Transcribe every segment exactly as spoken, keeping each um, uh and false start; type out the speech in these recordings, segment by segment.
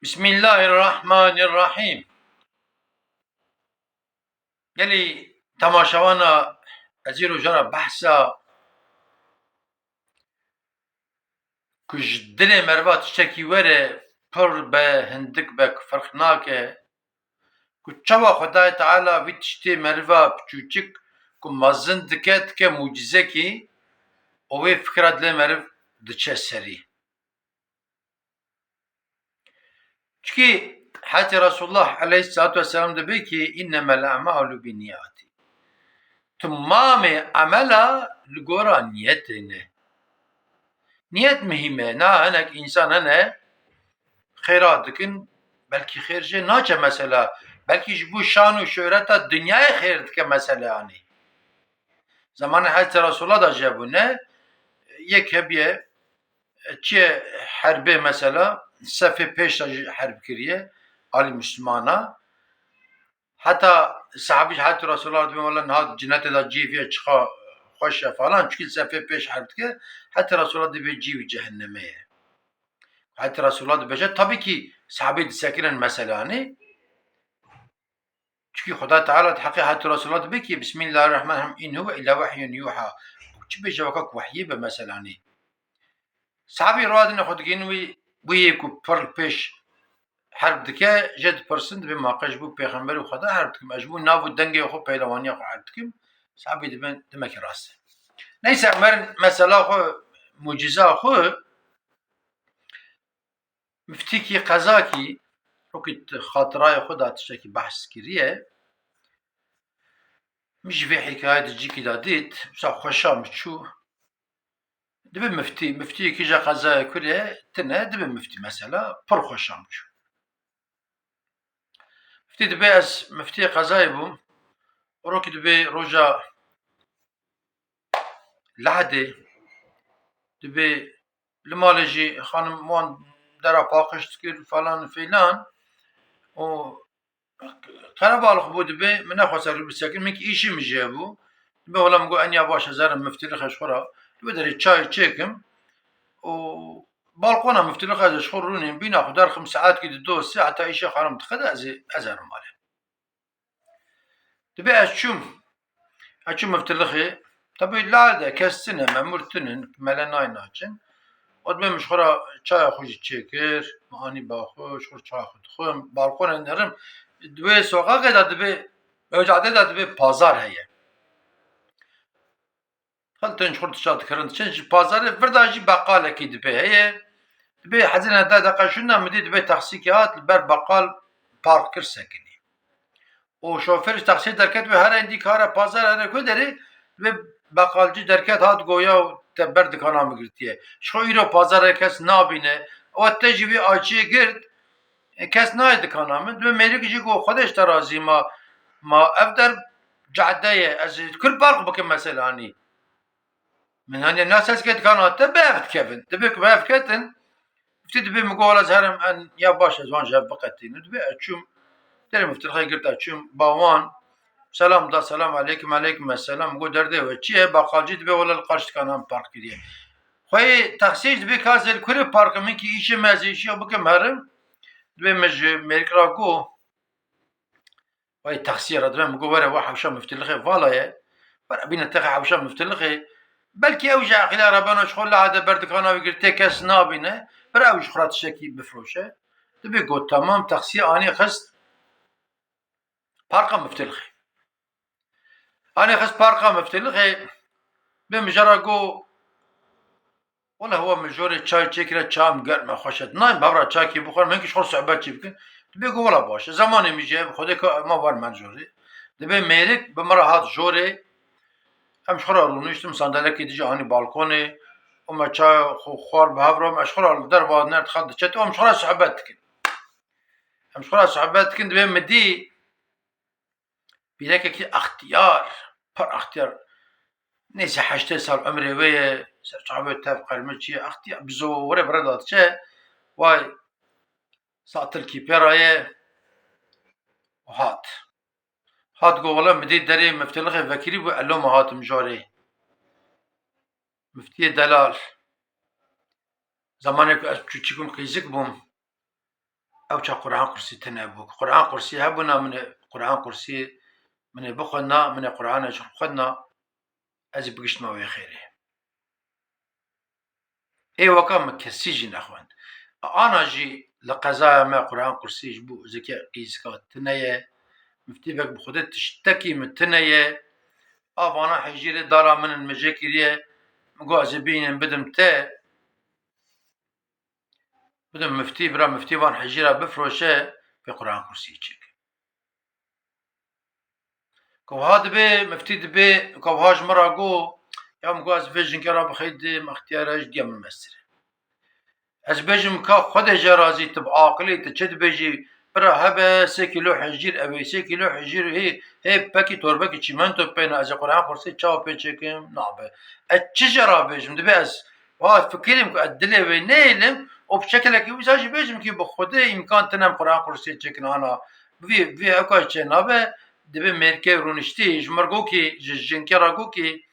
Bismillahirrahmanirrahîm. Gelî temaşewana, ez îro jara behsa ku ji dilê meriva tiştekî were, pir be, hindik be, ku ferq nake, ku çawa Xwedayê Teala vî tiştê meriva piçûçik ku mezin dike, dike mucîzekî û wê fikra dilê meriv diçe serî. Çikî Hezretî Resulullah aleyhissalatu vesselam dibê ki, "Innemel a'malu binniyati." Timamê emela li gora niyetê ne. Niyet muhîm e. Na hinek însan hene xêra dikin, belkî xêr jê naçe mesela. Belkî ji bo şan û şohreta dinyayê xêr dike mesela anî. Zemanê Hezretî Resulullah da jî hebûne, yek hebiye, çiye herbê mesela, sefê pêş de jî herb kiriye, alî Müslümana. Heta sahabî ji Hezretî Resulullah dibê, "Wela niha di cenetê de cihê vî ye, çiqa xweş e" falan, çikî sefê pêş herb dike, Hezretî Resulullah dibê cihê wî cehennemê ye. Hezretî Resulullah dibêje, tabii ki sahabî disekinin meselanê. Çikî Xuda Teala di heqê Hezretî Resulullah dibê ki, "Bismillahirrahmanirrahîm, in huve illa wehyun yuha." Çi bêje weka ku wehyê be meselanê. Sahabî radine xwe digihîn wî, wî yê ku pir li pêş herb dike, jê dipirsin, dibê, "Ma qey ji bo pêxemberê Xweda herb dikim, ez ji bo nav û dengê xwe, peylewaniya xwe herb dikim?" Sahabî dibin, "Demekî rast e." Neyse, em werin mesela xwe, mucîza xwe, Miftîkî qezakî, wekî xatirayê xwe da tiştekî behs kiriye. Min jî vê hîkayê di cîkî de dît, wisa xweşa min çû. Dibe miftî, miftî kîja qezaya kurê tune, dibe miftî mesela, pir xweşa min çû. Miftî dibe ez miftiyê qezayê bûm, rokî dibe roja Lehdê, dibe li malê jî xanim wan dera paqij dikir falan filan û qerebalix bû, dibe min nexwest rû bisekin, min kî îşê min jê bû. Dibe wela min got, eniya baş ez herim miftilixê ji xwe re, li wê derê çayê çêkim û balkona miftilixê ez ji xwe rûnîm, bîna xwe derxim, saetkî di do sê heta îşê xanim diqede ez ê, ez herim malê. Dibe ez çûm, ez çûm miftilixê. Tabi la de kes tune, memûr tunin, mele nayê naçin. Û dibe min ji xwe re çaya xwe jî çêkir, min anî ba xwe, ji xwe re çaya xwe dixwim, balkonê nerim. Di wê soqaqê de dibe, ew cadê de dibe pazar heye. Xelk tên ji xwe re tişta dikirin, diçin ji pazarê, vir de jî beqalekî dibe heye. Dibe hezine deh deqa şûnde min dî dibe taksîkê hat li ber beqal park kir sekinî. Û şofêr ji taksiyê derket, wê here dî kare pazar here ku derê, dibe beqalcî derket hat goya û te ber dikana min girtiye. Ji xwe îro pazarê kes nabîne. Ew te jî vî açiyê girt, E, kes nayê dikana min. Dibe mêrik jî got, "Xwedê ji te razî, ma, ma ev der cade ye, ez ê kur park bikim mesela hanî." Min hanî nas ez ke dikana te bi ev dikevin. Dibe ku bi ev ketin, vî dibe min got, "Wela ez herim en ya baş ez wan ji hev biqetînim." Dibe ez çûm, derê miftilxê girt ez çûm, ba wan selam da, "Selam aleykum." "Aleykum selam." Got, "Derdê we çi ye?" Baqalcî dibe, "Wela li qarşî dikana min park kiriye." Xweyê taksiyê jî dibê ka ez ê li kurê parkim, min kî îşê me, ez ê îşiya bikim herim. Dibê min ji mêrik re got, wayê taksiyê re dibê min got, "Were we hewşa miftilixê vala ye. Were bîne teqe hewşa miftilixê. Belkî ew ji eqîla re beno, ji xwe lade ber dikana wî girtê kes nabîne. Bira ew ji xwe re tiştekî bifroşe." Dibê got, "Tamam." Taksiyê anî xist parka miftilixê. Anî xist parka miftilixê, bi min jara got, "Wela hewa min jorê çay çêkire, çay min germ e, xweş e. Nayê min hev re çaykî bixwim, hinkî ji xwe sohbet çî bikin." Dibê got, "Wela baş e. Zemanê min jî heye, bi Xwedê ka ema wer min jorê." Dibê mêrik bi min re hat jorê. Em ji xwe re rûniştin, sandalekê dijî anî balkonê. Û me çaya xwe xwar bi hev re, em ji xwe re li derva nerd xet diçet û em ji xwe re sohbet dikin. Em ji xwe re sohbet dikin, dibê min dî pîrekekî extiyar, pir extiyar, neyse heştê sal emrê wê ye, serçavê tev qermiçî ye, extiyar bi zorê bi re de diçe, way satilkî pê re ye û hat. Hat got, "Wela min dî derê miftilixê vekirî bû, ez loma hatim jorê." Miftiyê delal. Zemanê ku ez çûçik bûm, qîzik bûm. Ew çax Quran Qursî tune bû. Quran Qursî hebûna min ê Quran Qursî min ê bixwendina, min ê Qurana jî xwendina, ez ê bigiştime wê xêrê. Ê weka min kesî jî nexwend. Ana jî li qezaya me Quran Qursî ji bo zikê qîzika tune ye. Miftî bek bi Xwedê tiştekî min tune ye. A vana hejîrê dara min in, min jê kiriye. Min got ez ê bînin bidim te. Bidim miftî, bira miftî van hejîra bifroşe, pê Quran Qursî çêke. Ku wiha dibê, miftî dibê, ku wiha ji min re got, ya min got ez vê jinke re bixeyî dê, min extiyar e, ji diya min mestir e. Ez bêjim ka Xwedê jê razî, tu bi aqilî, tu çi dibêjî, bira hebe sê kîlo hejîr, ew ê sê kîlo hejîr hê, hê pekî torbekî çîmento pê ne, ez ê Quran Qursî çawa pê çêkim, nabe. Ez çi jê re bêjim, dibê ez, wa fikirîm ku ez dilê wê neyêlim û bi şekilekî wisa jî bêjim ki bi Xwedê îmkan tine em Quran Qursî çêkin ana. Vî, vî ewka çê nabe, dibê mêrkê rûniştî, ji mir got ki, ji jinkê re got ki,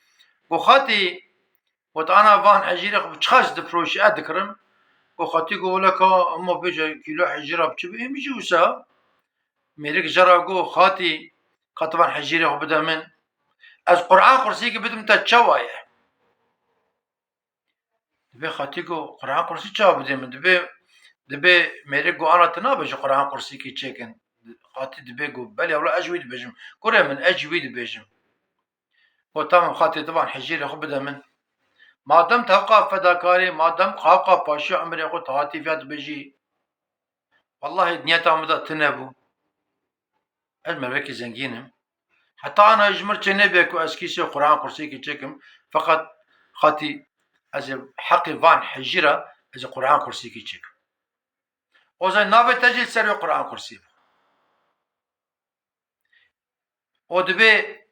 got xatî, got ana van hejîrê xwe bi çiqas difroşî, ez dikirim. Got xatî, got wele ka hema bêje kîlo hejîra bi çi bê, min jî wisa. Mêrik jê re got xatî, ka tu van hejîrê xwe bide min. Ez Quran Qursîkî bidim te çawa ye? Dibê xatî got, Quran Qursî çawa bidê min? Dibê, dibê mêrik got, ana tu nabêjî Quran Qursîkî çêkin? Xatî dibê got, belê wela ez ji wî dibêjim. Kurê min, ez ji wî dibêjim. Got, tamam xatî, tu van hejîrê xwe bide min. Madem tu hewqa fedakarî, madem hewqa paşiya umrê xwe tu hatî viya dibêjî, Wellahî niyeta min de tune bû. Ez mervekî zengîn im. Heta ana ji mir çê nebe ku ez kîsê Quran Qursîkî çêkim. Feqet xatî ez ê heqê van hejîra ez ê Quran Qursîkî çêkim. O zaman navê te jî li ser wê Quran Qursî bû. O dibê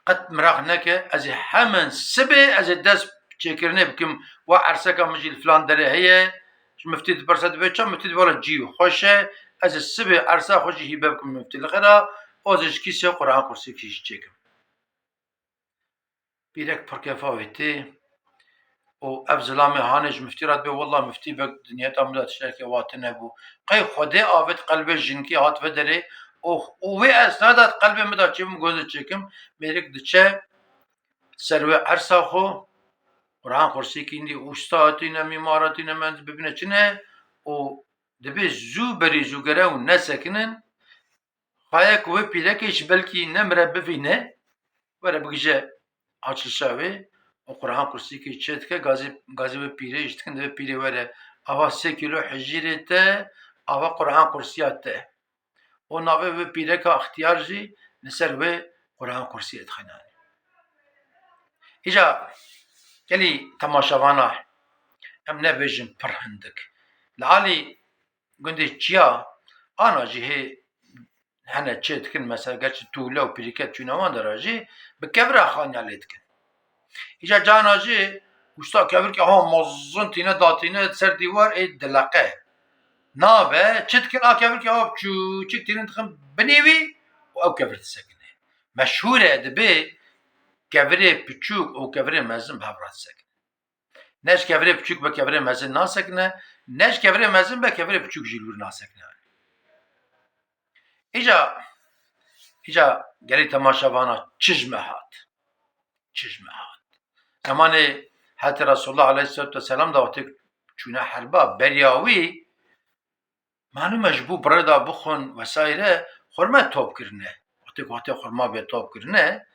qet miraq neke, ez ê hemen sibê ez ê dest çêkirinê bikim, wa erseka min jî li filan derê heye, ji miftî dipirse dibê çi, miftî dibê wele cî xweş e, ez ê sibê ersa xwe jî hîbe bikim miftî li xêra, o ez ê ji kîsê Quran Qursîkî jî çêkim. Pîrek pirkefa wê tê û ev zilamê hanê ji miftî re dibê, wela miftî bek di niyeta min de tiştekê wa tune bû. Qey Xwedê avêt qelbê jinkê hat vê derê û, û wê esna de qelbê min de çê min goz çêkim, mêrik diçe ser wê ersa xwe, Quran Qursîkî dî, usta tîne, mîmara tîne, mendî bibîne çi ne û dibê zû berî zû gere û nesekinin, Xaye ku wê pîrekê jî belkî nemire bivîne, were bigije açilşa wê û Quran Qursîkî çê dike, gazî, gazî wê pîrê jî dikin, divê pîrê were, ava sê kîlo hejîrê te, ava Quran Qursiya te. Û navê wê pîreka extiyar jî li ser wê Quran Qursiyê dixinanî. Îca gelî temaşevana em nebêjin pir hindik. Li alî gundê çiya, ana jî hê hene çê dikin, mesela gerçi tûle û pîrîke çûne wan de re jî bi kevira xaniya lê dikin. Îca cana jî usta kevirkê ha mezin tîne datîne ser dîwar ê dileqe. Nabe, çi dikin a kevirkê ha çûçik tînin dixin binê wî û ew kevir disekine. Meşhûr e dibê kevirê piçûk û kevirê mezin bi hev re disekine. Ne ji kevirê piçûk be kevirê mezin nasekine, ne ji kevirê mezin be kevirê piçûk jî li wir nasekine. Îca, îca gelî temaşevana çi ji me hat? Çi ji me hat? Zemanê hetê Resulullah aleyhisselatu vesselam de wextê çûne herba beriya wî, Malûm e, ji bo bi rê de bixwin vesaire xurme top kirine. Wextê ku wextê xurma bê top kirine,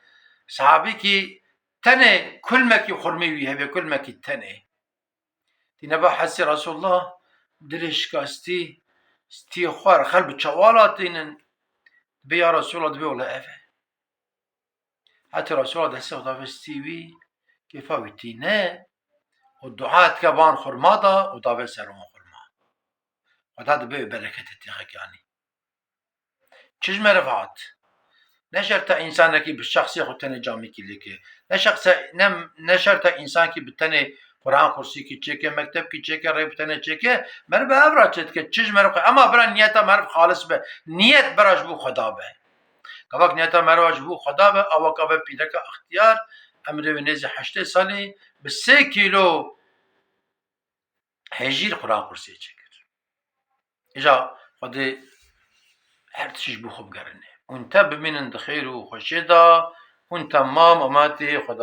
sahabîkî tenê kulmekî xurmê wî hebe, kulmekî tenê. Tîne ba hesê Resulullah, dilê şikastî, stî xwar, xel bi çawala tînin. Dibê ya Resulullah, dibê wele ev e. Hetê Resulullah destê xwe davê stî wî, kêfa wî tîne û dua dike van xurma da û davê ser wan xurma. Xweda dibê wê bereketê têxe kanî. Çi ji meriv hat? Ne şert e însanekî bi şexsê xwe tenê camîkî lêke. Ne şexse, ne, ne şert e însankî bi tenê Quran kursîkî çêke, mektebkî çêke, rê bi tenê çêke. Meriv bi ev re çêdike. Çi ji meriv xwe? Ema bira niyeta meriv xalis be. Niyet bira ji bo Xweda be. Gava ku niyeta meriva ji bo Xweda be, a weka ve pîreka extiyar, emrê wê nêzî heştê salî, bi sê kîlo hejîr Quran Qursiyê çêkir. Îja Xwedê her tişt ji bo xwe bigerîne. Hûn tev bimînin di xêr û xweşiyê de, hûn temam emanetê Xweda